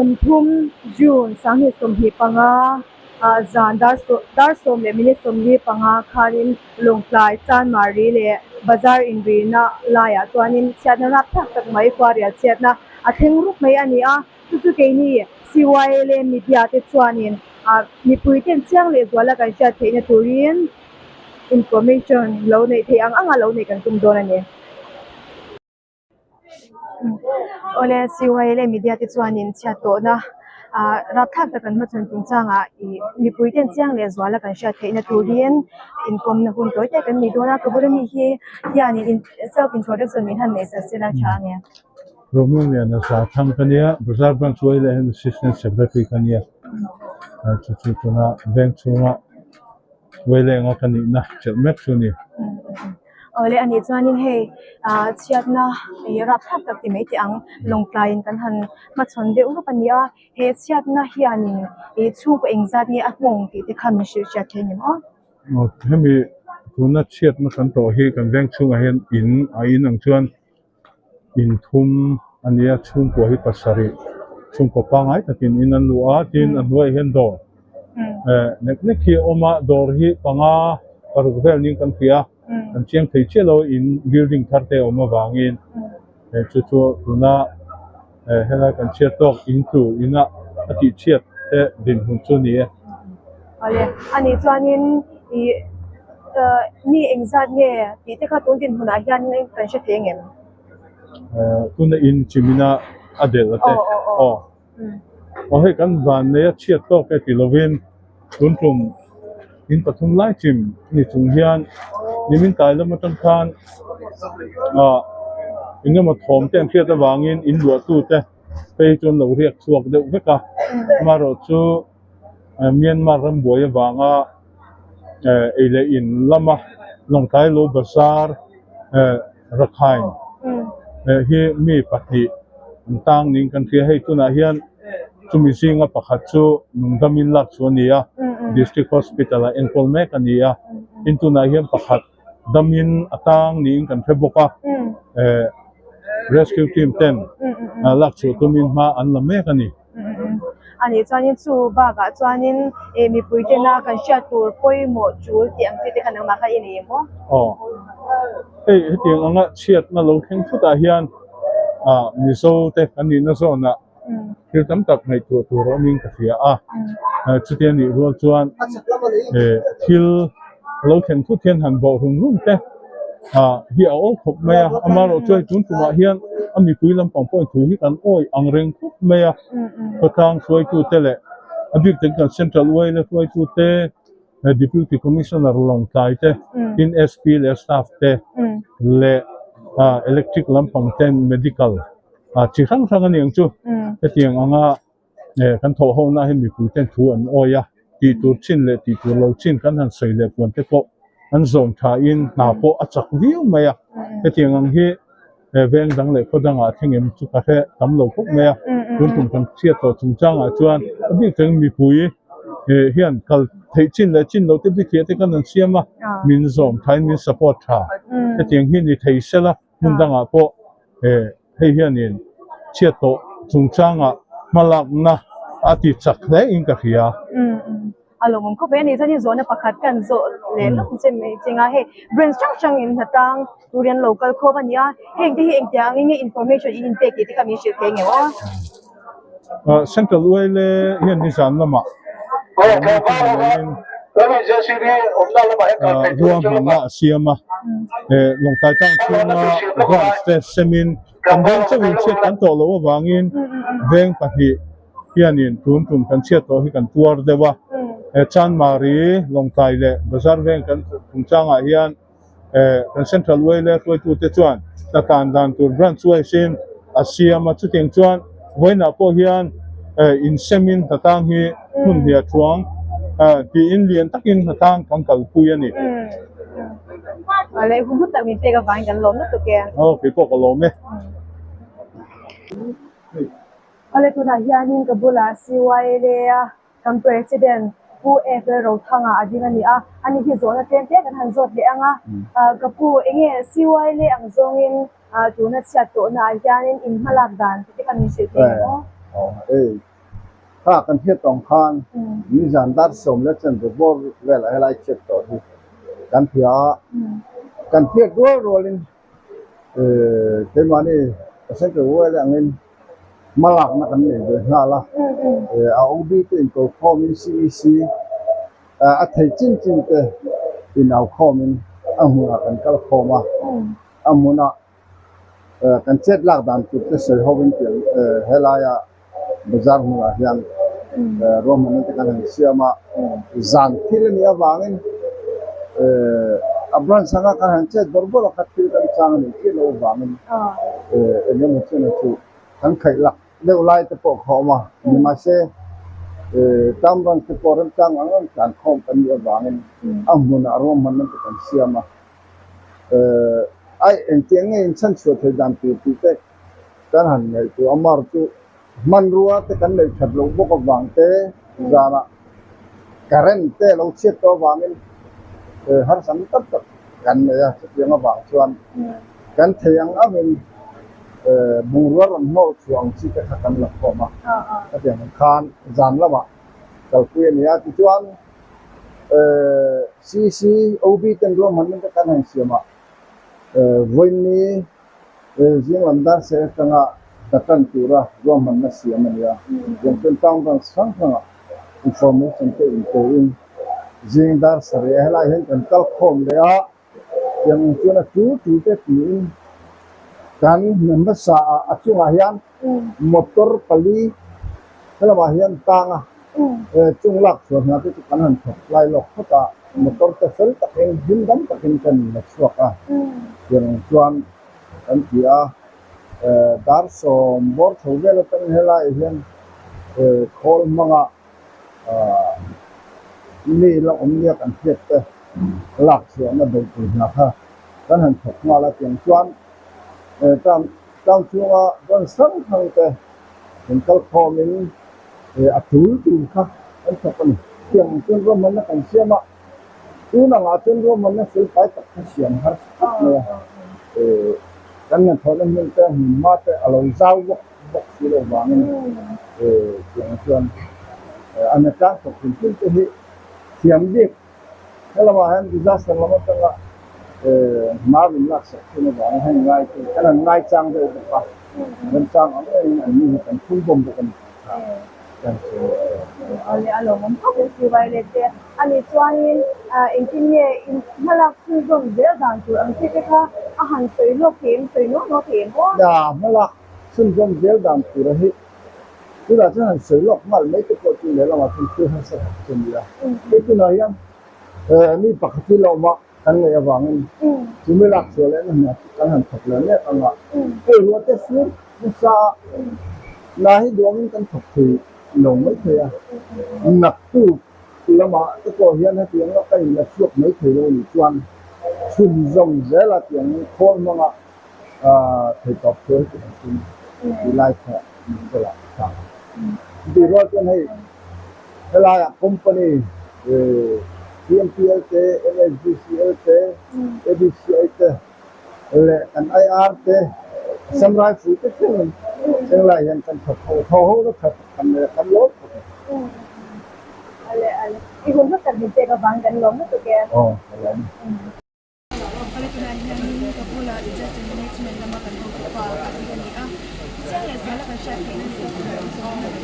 30 June 2025 ah zan dar dar 10 leh minute 45 khanin Lawngtlai Chanmari leh Bazar inrina laiah chuanin chhiatna rap thlak tak mai khuarial chhiatna a thleng rup mai a ni a. Chu chu keini CYLA media te chuanin ah mipui ten chiang leh zuala kan hriat theihna turin information lo neih theih ang anga lo neih kan tum dawn a ni. Awle CYLA media te chuanin chhiat tawhna ah rapthlak tak kan hmachhawn chungchangah ih mipui ten chiang leh zuala kan hriat theihna turin inkawmna hun tawi te kan nei dawn a ka bula mi hi hianin self introduction min han neih sa sela tha ang em. Romeo Liana za thang ka nia, Bazar Branch Way leh hian Assistant Secretary ka nia. Chu chu tuna veng chhunga Way leh anga ka nihna chelh mek chu a ni. Awle a nih chuanin hei ah chhiatna ih rapthlak tak ti mai teh ang lawngtlaiin kan han hmachhawn deuh rup a ni a, he chhiatna hianin ih chhungkaw engzat nge a nghawng tih te kha min hrilh hriat thei ni maw? Hemi tuna chhiatna kan tawh hi kan veng chhungah hian in a in ang chuan inthum a nia chhungkua hi pasarih chhungkaw pangngai takin in an luh a tin a hnuaiah hian dawr eh nek nek hi a awm a dawr hi panga paruk vel niin kan hria a kan chiang thei chiah lo in building thar te a awm avangin eh chu chu tuna eh helai kan chhiat tawk in tlu ina a tih chhiat te dinhmun chu a ni e. Awle a nih chuanin ih eh mi engzat nge tih te kha tun dinhmunah hian kan hre thei angem? Eh tuna in chimina a delh a te aw aw hei kan van nei a chhiat tawk e ti lovin tun tum in pathum lai chim ni chung hian nimin tlai lam atang khan ah engemaw thawm te an hriat avangin in luahtu te phei chu an lo riak chhuak deuh vek a amaherawhchu Myanmar ram buai avanga eh ei leh in lama Lawngtlai lo bazar eh Rakhine eh hi mi pahnih an tang niin kan hria hei tunah hian chumi zinga pakhat chu nungdamin lak chu a ni a district hospital ah enkawl mek a ni a tin tunah hian pakhat damin a tang niin kan hre bawk a eh rescue team ten lak chhuah tumin hma an la mek a ni. A nih chuanin chu bakah chuanin ih mipui tena kan hriat tur pawimawh tul tih ang chi te kha nangmah kha i nei em aw? Aw hei hetiang anga chhiatna lo thleng thutah hian ah Mizo te kan nihna zawnah thil tam tak ngaihtuah tur a awmin ka hria a chutia nih rual chuan eh thil lo thlen thut hian han bawh rum rum te ah hi a awl khawp mai a amaherawh chu hei tun tumah hian a mipui lampang pawhin thu hi kan awi ang reng khawp mai a khawtlang hruaitute leh a bik takin kan central yla hruaitute deputy commissioner Lawngtlai te tin SP leh staff te leh ah electric lampang ten medical ah chi hrang hrang a ni ang chu hetiang anga eh kan thawh ho na hi mipui ten thu an awi a tih tur chin leh tih tur lo chin kan han sawi leh puan te pawh an zawm tha in hna pawh a chak viau mai a hetiang ang hi eh veng dang leh khaw dangah thleng em chu ka hre tam lo khawp mai a tun tum kan chhiat tawh chungchangah chuan a bik takin mipui eh hian kal theih chin leh chin loh te bikhiah te kan an siam a min zawm tha in min support tha hetiang hi ni thei sela hmun dangah pawh eh hei hianin chhiat tawh chungchangah hmalakna a ti chak hle in ka hria. A lawmawm khawp mai a ni chuan zawhna pakhat kan zawh leh lawk che mai ching a hei branch hrang hrang in hnatang tur hian lo kal khawm a ni a heng te hi engtiang angin nge information in inpek tih te kha min hrilh thei ngeuh a. Central Uaile hian nizan lamah ruahmanna a siam a, Lawngtlai town chhunga branch te semin kan veng chauhin chhiat kan tawh loh avangin veng pahnih hianin tun tum kan chhiat tawh hi kan tuar deuh a, Chanmari, Lawngtlai leh Bazar veng kan chungchangah hian kan Central Uaile hruaitute chuan hnatlan dan tur branch wise in a siam a, chutiang chuan vawiinah pawh hian insemin hnatang hi hmun hliah thuang tiin lian takin hnatang kan kalpui a ni. Aw kei pawh ka lawm e. Awle tunah hianin ka bulah CYLA a Kan President Pu FL Rothanga a ding a ni a, ani hi zawhna tlem te kan han zawt leh ang a. Ka pu, enge CY leh ang zawngin tuna chhiat tawhna ah hianin in hmalak dan tih te kha min hrilh thei ang aw? Aw, ei. Kha kan hriat tawng khan nizan dar 10 leh chanve bawr velah helai chhiat tawh hi kan hria a, kan hriat rual rualin keimahni Central Well angin hmalakna kan nei ve nghal a, a OB te inkokhawmin CEC a thei chin chin te inaukhawmin a hmunah kan kal khawm a, a hmunah Kan chet lak dan tur te sawi ho in tiang helaia bazar hmunah hian ruahmanna te kan han siam a, zan thil a nih avangin a branch anga kan han chet bawrh bawrh a kha thil kan chang a nih chiah loh avangin eng emaw chen a chu kan khaih lak deuh lai te pawh kha a awm a, nimahse town branch te pawh remchang ang ang tlan khawm kan nih avangin a hmunah ruahmanna te kan siam a. Ai engtiang nge in chhanchhuah thei dan tur tih te kan han ngaihtuah a, mar chu hmanrua te kan neih that loh bawk avang te zanah current te lo chhiat tawh avangin harsam tak tak kan nei a, chutiang avang chuan kan thei ang angin bungrua rawn hnawh chhuah ang chi te kha kan la khawm a, khatiang ang khan zan lamah kalpui a ni a, tichuan. CCOB ten ruahmanna te kan han siam a, vawiinni zing lam dar se atanga hna tan tura ruahmanna siam a ni a, Lawngtlai town branch hrang hrangah information te inpein zing dar sarih a helai hian kan kal khawm leh a, tiang chuan a tu tu te tiin kan hna hmasa ah a chungah hian motor pali helamah hian tang a chung lak chhuah hna te chu kan han thawk lai lawk phawt a motor te fel takin hlim dam takin kan la chhuak a tiang chuan kan ti a dar sawm bawr chho vel atang helaiah hian khawl hmanga Mi la awm nia kan hriat te lak chhuahna beih tur hna kha kan han thawk nghal a tiang chuan town town chhunga branch hrang hrang te kan kal khawmin a tul tur kha kan thawk a ni. Tiang chuan ruahmanna kan siam a, tun angah chuan ruahmanna fel fai tak kha siam harsa khawp mai a, kan hnathawhna hmun te hmunhma te a lo zau bawk. Bawk si lo vangin tiang chuan a na tlang thawk hrim hrim te hi thiam bik helamah hian disaster lam atanga hma min laksak thin avangin heng ngai te kan han ngai chang deuh bawk a, remchang ang engin an ni hi kan phur bawm bawk a ni tih kha kan sawi leh tawh. Awle a lawmawm khawp mai si Violet te a nih chuanin engtin nge hmalak chhunzawm zel dan tur ang chi te kha a han sawi lawk thei em sawi nual nual thei em aw? Hmalak Chhunzawm zel dan tura hi tunah chuan han sawi lawk nghal mai te pawh chu lehlamah chuan thil harsa tak chu a ni a. Hei tunah hian mi pakhat hi lawmah kan ngaih avangin chumi lak chhuah leh na hna chu kan han thawk leh mek ang a. Hei ruahte fur nasa hna hi duangin kan thawk thei lo mai thei a. Naktuk lamah te pawh hian hetiang a ka inla chhuak mai thei lo nih chuan chhunzawm zela tiang khawl hmanga Theihtawp chu heti ang chu tih lai kha min bulah a tang a. Chutih rual chuan hei helaiah company TMPL te, NSDCL te, ABCI te leh kan IR te, Assam Rifle te thlengin thenglai hian kan thawk ho a, thaw ho na tha tak kan nei a, kan lawm khawp a. Ale ale, i hun hlu tak min pek avang kan lawm lutuk e. Aw, ka lawm. Kawlek tunah hianin ka bulah disaster management lama kan hotu pa a ding a ni a, chiang leh zuala kan hriat theih nan chuan kan zawng a ni.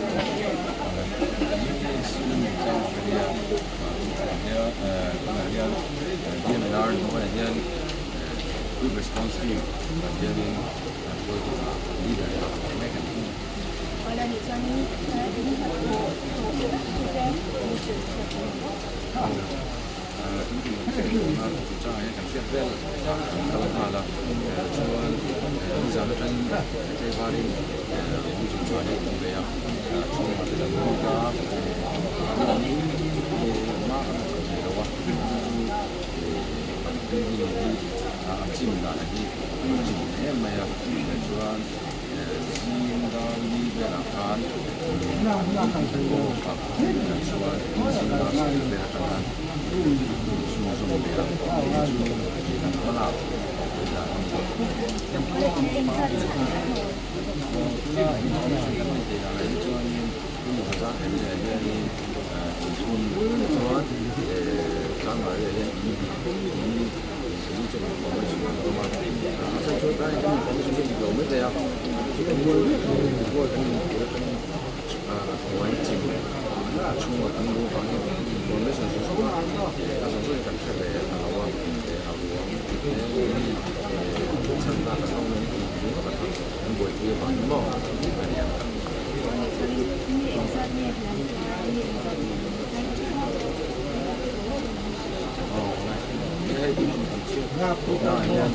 Awle anih chuanin in hnathawh tawh thu te min hrilh hriat theih ang. Chuan hemi ah hianin inchhung chuan Chanmari ah hian in in solution information an awm a, a chhan chu tlaiah hian information hi a dik lo mai thei a, kan inpui atangin a hnuai chim a chhungah kan luh vangin information zawng zawng a a zawng zawngin kan hre ve ta lo a, a ruang mi chhan tlak an awm em tih ringawt a kha kan buaipui avangin maw a ni a. Hei tunah hian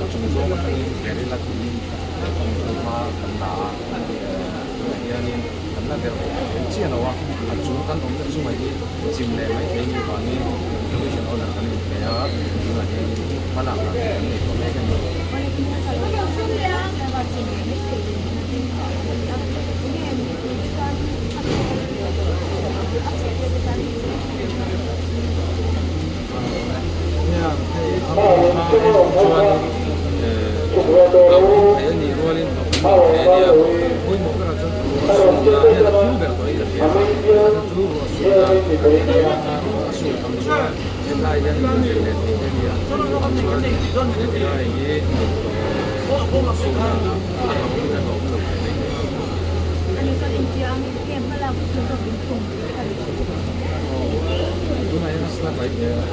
A chung zawng atangin Kerela tiin kawng chu hma kan la a, tunah hianin kan la der awm thei chiah lo a, a chung kan awmna chungah hi chim leh mai thei ni vangin evacuation order kan inpe a, tunah hianin hma lak dan tur kan nei tawh mek a ni.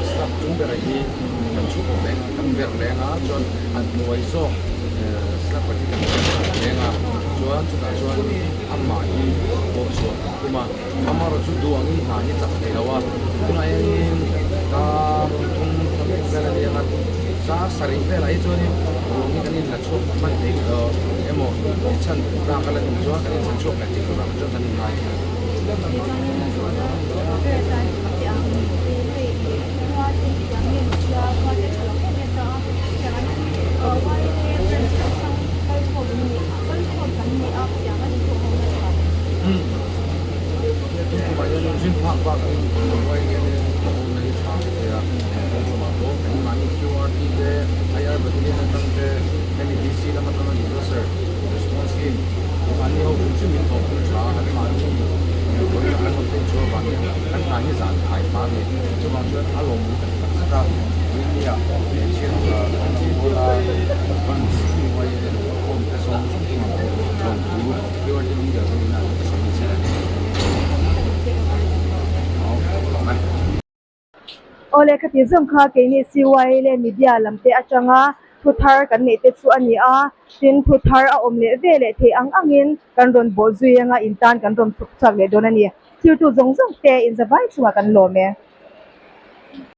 Slab chung berah hi kan chhuk leng a kan verh leng a chuan a hnuai zawk slab ah hi kan verh leng a chuan chutah chuan amah hi pawh chhuah kan tum a amaherawhchu duh angin hna hi chak thei lo a tunah hianin dar thum thum vel a ni ang a dar sarih velah hi chuanin ruang hi kan inla chhuak hman thei emaw chhan tlak a la nih chuan kan inchhan chhuak leh thei turah chuan kan inngai thei. Kan hna hi zan thai hma a ni. Chuvang chuan a lawmawm kan tak zet a, India he thian bula advance hnuai awm te zawng zawng chungah pawh lawmthu QRT India te ina an sawi che a ni. Awle khati zawng kha keini CYA leh media lam te atanga thu thar kan neih te chu a ni a, tin thu thar a awm leh ve leh theih ang angin kan rawn bawh zui anga in tan kan rawn chhuk chhuak leh dawn a ni. Thiltu zawng zawng te inzavai chungah kan lawm e.